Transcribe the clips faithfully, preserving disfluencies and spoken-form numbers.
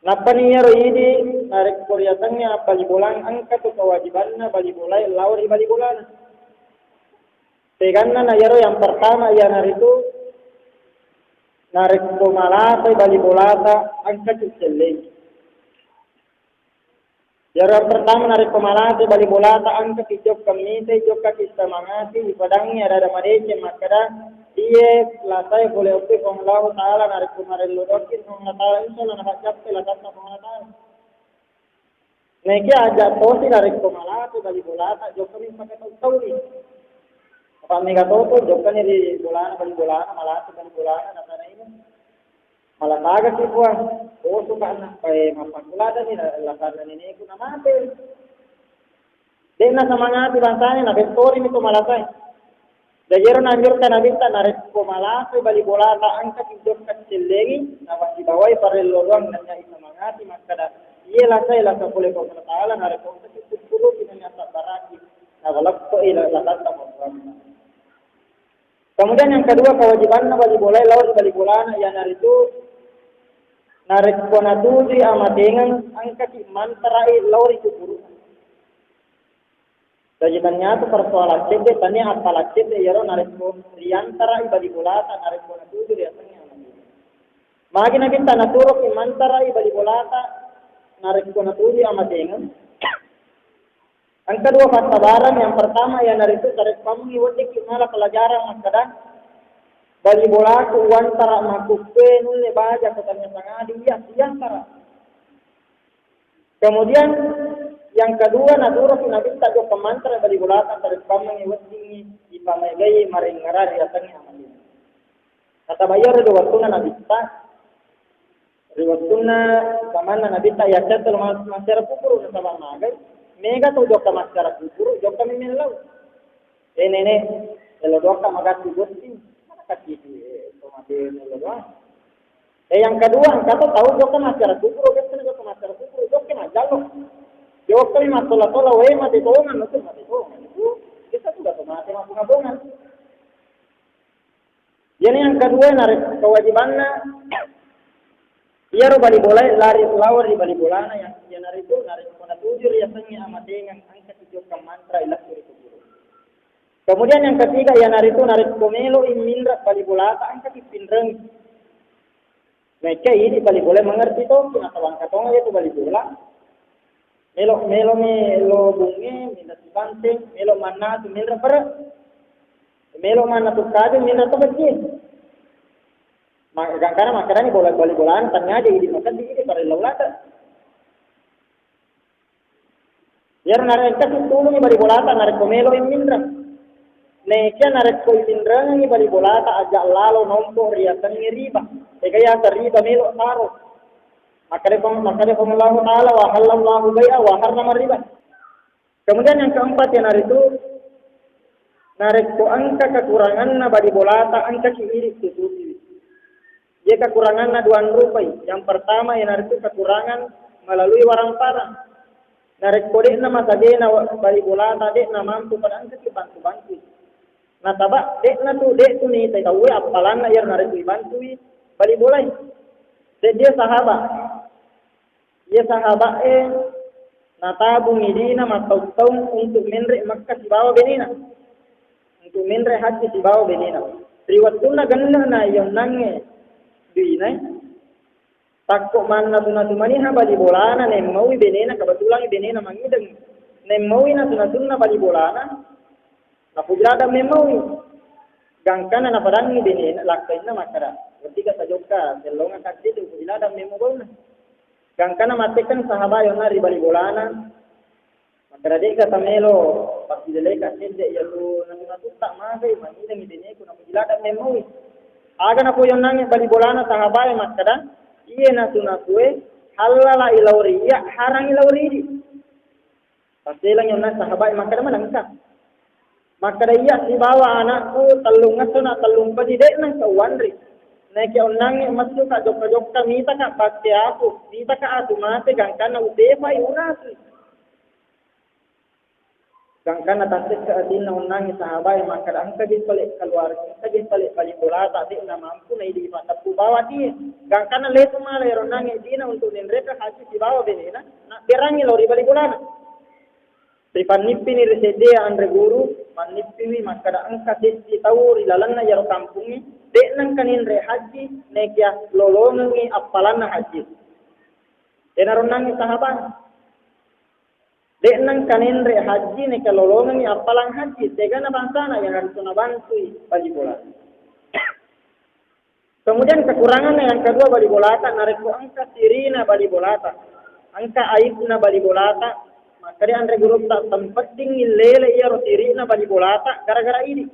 Nappani iyaro idi narekko riasengnge abbali bolang, engka tu kewajibanna bali bolae lao ri bali bolana. Peganna na iyaro yang pertama iyanaritu narekko malasai bali bolata engka tu sellengi. Iyaro yang pertama narekko malasai bali bolata engka ki jokka mitai, jokka ki semangati, ipadangi ada-ada madeceng makkeda, iye lasae pole okki Puang Allahu Ta'ala narekko marello doangki Puang Allah Ta'ala insya Allah napaccappe lasanna Puang Allah Ta'ala. Naekia aja tosi narekko malatu bali bolata, jokkani pake tau-taui. Apa mega toto, jokkani ri bolana, bali bolana, malatu bali bolana, nasana ini. Malataga si puang, bosu ka anak, pae mappakulada ni, lasanna neneku namate. De'na semangati bangsana, na bettori mi to malasai. Jaji ero naanjurkan Nabitta, narekko malasai bali bolata engka ki jokka cellengi, napasibawai parello doang, nanyai semangati makkeda, iye lasai lasa pole ko Allah Ta'ala, narekko engka ki kukkuru ki nanya sabbaraki, nawaleppe'i la-, lasatta Puang. Kemudian yang kedua, kewajibanna bali bolae lao ri bali bolana, iyanaritu narekko natujui amatengeng, engka ki mantarai lao ri kuburu. Jaji tania tu persoalan cedde, tania appalang cedde iyaro narekko riantarai bali bolata, narekko natuju riasengnge amanna. Magi Nabitta naturoki mantarai bali bolata narekko natuju amatengeng. Engka dua pattabarang, yang pertama iyanaritu tareppammi weddikki mala pelajaran makkeda bali bolaku uwantara makkukkue nulle baja ko tania sangadi iya, iyantara. Kemudian yang kedua, naturoki Nabitta jokka mantra bali bolata, tareppammengngi weddingngi ipamaegai maringngerang riasengnge amanna. Nasaba iyaro ri wettunna Nabitta, ri wettunna zamanna Nabitta, yaccetto lo mas-, massiara kuburu, nasaba magai, mega to jokka massiara kuburu, jokka mi mellau. Eh, Nenek, elo doakka magatti botting, mana katti, eh, to mate melo doang. Eh, yang kedua, engka to tau jokka massiara kuburu, jokka jokka massiara kuburu, jokka majallo. Jokka mi mattola-tola, weh, mate tongan, itu mate tongan. Itu kita sudah to mate mabunga-bunga. Jadi yang kedua, narik kewajibanna, iyaro bali bolae lari lao ri bali bolana, yang iyanaritu narekko natuju riasengnge amatengeng, engka ki jokka mantra ilassu ri kuburu. Kemudian yang ketiga, iyanaritu narekko melo'i minreng bali bolata, engka ki pinreng. Mekka idi bali bola mengerti to, nasaba engka tonga iya tu bali bola. Melo, melomi lo bunge, minta tu banteng, melo manna tu minreng pere. Melo manna tu kaju, minreng tu bejje. Ma-, gangkana makkedani bola, bali bolana, tania aja idi makeddi idi parellau lata. Iyaro narekko engka sittulungngi bali bolata narekko melo'i minreng. Nekia narekko itinrengengngi bali bolata, aja lalo nompo riasengnge riba. Ega yaseng riba melo taro. Makkeda Puang, makkeda Puang Allahu Ta'ala, "Wa halallahu bai'a wa harrama riba." Kemudian yang keempat, iyanaritu narekko engka kekuranganna bali bolata, engka ki idi tutupi. Iya kekuranganna dua rupai. Yang pertama iyanaritu kekurangan melalui waramparang. Narekko de'na masagena wa-, bali bolata, de'na mampu pada engka ki bantu-bantu. Nasaba de'na tu, de' tu nitai tauwe appalanna iyaro narekko ibantui bali bolae. Seddie sahabat. Iya sahaba'e natabung idina mattaung-taung untuk menre' Makkah sibawa benena. Untuk menre' haji sibawa benena. Ri wettunna genne'na yonnangnge duinae, takko mannasu-nasu maniha bali bolana, nemmaui benena, kebetulan benena mangideng. Nemmaui nasu-nasunna bali bolana, napuji ladang memmaui. Gangkana napadangi benena, lakkainna makkeda, "Wettiga tajokka, sellonga kaccede, upuji ladang memmo bauna." Gangkana mattekkeng sahabat yonna ri bali bolana, makkeda, "De'ga tamelo passideleka sedde iya tu nasu-nasutta, magai mangidengi beneku, napuji ladang memmaui." Aga napojonnangi bali bolana sahabae makkeda, "Iye nasu-nasue hallala ilao ri iya, harangi lao ri idi." Passelengi onna sahabae makkeda, "Manengka?" Makkeda, "Iya sibawa anakku tellung esso na tellung pedi de'na engka uwanre. Naekia onnangnge messuka jokka-jokka mitaka bakke aku, mitaka aku mate gangkanna utefai urasui." Gangkanna tassekka atinna onnangnge sahabae makkeda, engkaji pale keluarga, engkaji pale bali bolata, de'na mampu naidi paddeppu bawang die. Gangkanna lesu mala ero onnangnge dina untuk nenreka haji sibawa benena, nabberangngi lao ri bali bolana. Ripannippini ri seddie anre guru, mannippiwi makkeda engka seddi tau ri lalenna iyaro kampungnge, de'na engka nenre haji, nekia lolongengngi appalanna haji. Enaro onnangnge sahabae. De'na engka nenre haji, nekia lolongengngi appalang haji, tegana bangsana, iyanaritu nabantui bali bola. Kemudian kekuranganna yang kedua bali bolata, narekko engka sirina bali bolata, engka aibna bali bolata, makkeda anre gurutta, tempeddingngi lele iyaro sirina bali bolata gara-gara idi.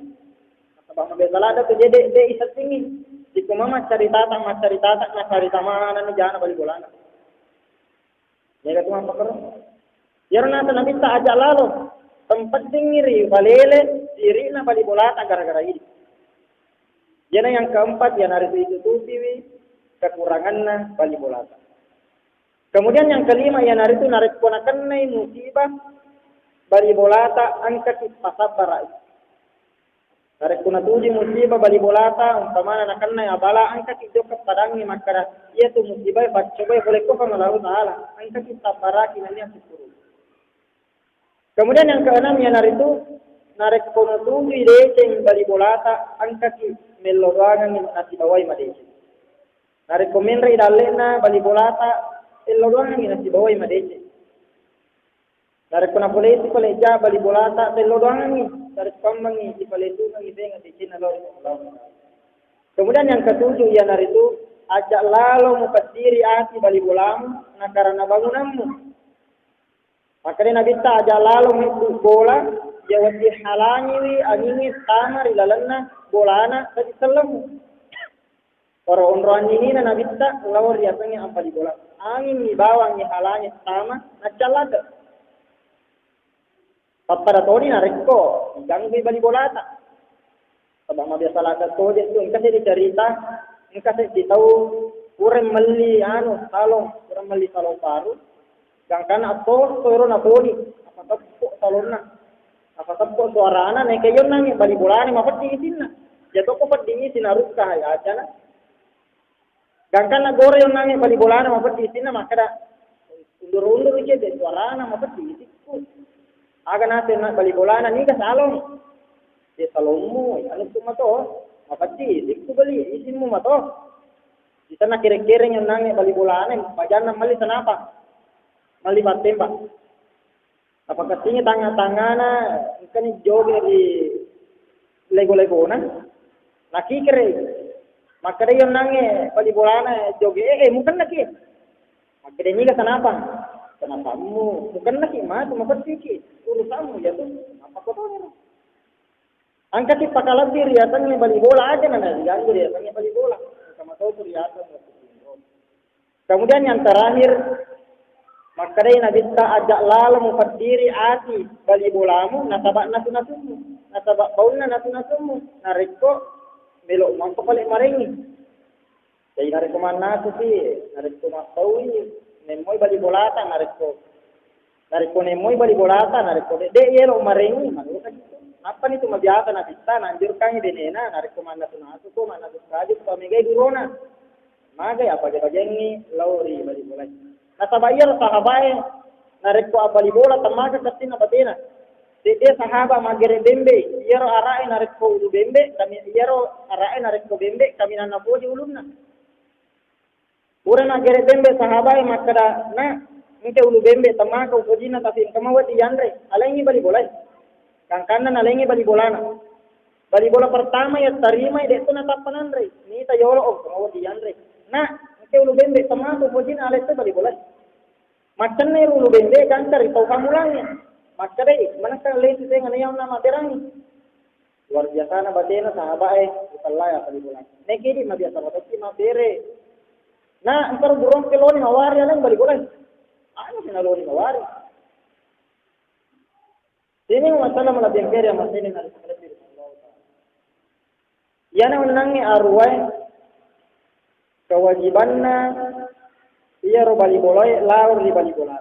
Nasaba mabiasa ladde tu, jadi de' iseddingngi. Sikomma maccaritata, maccaritata, nacarita manenni jana bali bolana. Mega tu mappakoro. Iyaro nasa Nabitta, aja lalo, tempeddingngi ri balele sirina bali bolata gara-gara idi. Iyana yang keempat, iyanaritu itutupiwi kekuranganna bali bolata. Kemudian yang kelima, iyanaritu narekko nakennai musibah bali bolata, engkaki pasabbara'i. Narekko natuju musibah bali bolata, umpamana nakennai abala, engkaki jokka padangngi makkeda, iyatu musibae paccobai pole ko Puang Allahu Ta'ala, engkaki tabbaraki nennia sukkuru. Kemudian yang keenam, iyanaritu narekko natujui deceng bali bolata, engkaki mello doangengngi nasibawai madeceng. Narekko menre'i dalle'na bali bolata, mello doangengngi nasibawai madeceng. Narekko napolesi pale ja bali bolata, tello doangengngi, tarekkammengngi, ipalesungengngi, benga decenna lao ri Puang Allahu Ta'ala. Kemudian yang ketujuh, iyanaritu aja lalo mupeddiri ati bali bolamu nakarana bangunammu. Makkeda Nabitta, aja lalo mebbu bola, iya wedding halangiwi angingnge tama ri lalenna bolana tadi sellemmu. Oro onro anninina Nabitta lao riasengnge abbali bola. Anging mi bawang ihalangi tama, nacca ladde. Pappada toni narekko iganggui bali bolata. Saba mabiasa ladde toje tu, engka seddi cerita, engka seddi tau pura melli anu, salong, pura melli salong baru. Gangkanna attosto ero natoni, apa teppo salonna. Apa teppo suarana, naika yonnangngi bali bolana mapeddi isinna. Jatoko peddi isinna rukka hai acana. Gangkanna gore yonnangngi bali bolana mapeddi isinna makkeda, "Undur-undur cedde suarana mapeddi isikku." Aga nasenna bali bolana, "Niga salong?" "Ya salommu, anu tu mato, mapeddi isikku bali isimmu mato." Isenna kere-kereng yonnangngi bali bolana, pajanna melli senapa. Melli pattembak. Napakessingi tangnga-tangngana, engkani joge ri lego-legona. Nakikere. Makkeda yonnangnge bali bolana joge, "Eh, eh, mukennaki." Makkeda, "Niga senapa?" "Senapammu." "Mukennaki matu, mapeddiki. Urusammu ya tu." Apa kotongero. Engkaki pakalebbi riasengnge bali bola aja na riganti riasengnge bali bola. Sama tau tu riaseng. Kemudian yang terakhir, makkedai Nabitta, "Aja lalo mupeddiri ati bali bolamu nasaba nasu-nasunmu, nasaba baunna nasu-nasunmu. Narekko melo mampa pale marengi." Jadi narekko mannasu si, narekko mabbaui, nemmoi bali bolata, narekko, narekko nemmoi bali bolata, narekko de, de yelo marengi, maloka gitu. Nappani tu mabiasa Nabitta, nanjurkangi benena, narekko mannasu-nasu ko, mannasu kaju, pamegai durona. Magai apa bagengngi lao ri bali bola. Nasaba iyaro sahabae, narekko abbali bola, temmaka kessinna batena. Sedde sahaba maggere bembe, iyaro arae narekko ulu bembe, kami, iyaro arae narekko bembe, kaminang napoji ulunna. Pura naggere bembe sahabae makkeda, "Na, engka ulu bembe temmaka upojinna, tapi engka mawedding yanre, alengi bali bolae." Gangkanna nalengi bali bolana. Bali bola pertama iya tarimai, de tu natappa nanre. Nita yolo, "Oh, engka mawedding yanre." "Na, engka ulu bembe temmaka upojinna, alette bali bolae." Maccennai ro ulu bembe gangka ri tau pammulangnge. Makkedai, "Manekka lesu tenga na yauna mabberangi." Luar biasana batena sahabae, utellai apa bali bola. Nekidi mabiasa matokki mabbere. "Na, engka ro burongke loni mawari aleng bali bola." Anu sina loni mawari. Ini masalah malebbi engkere yang masih ini. Iyana onnangnge aruwae kewajibanna iyaro bali bolae lao ri bali bola.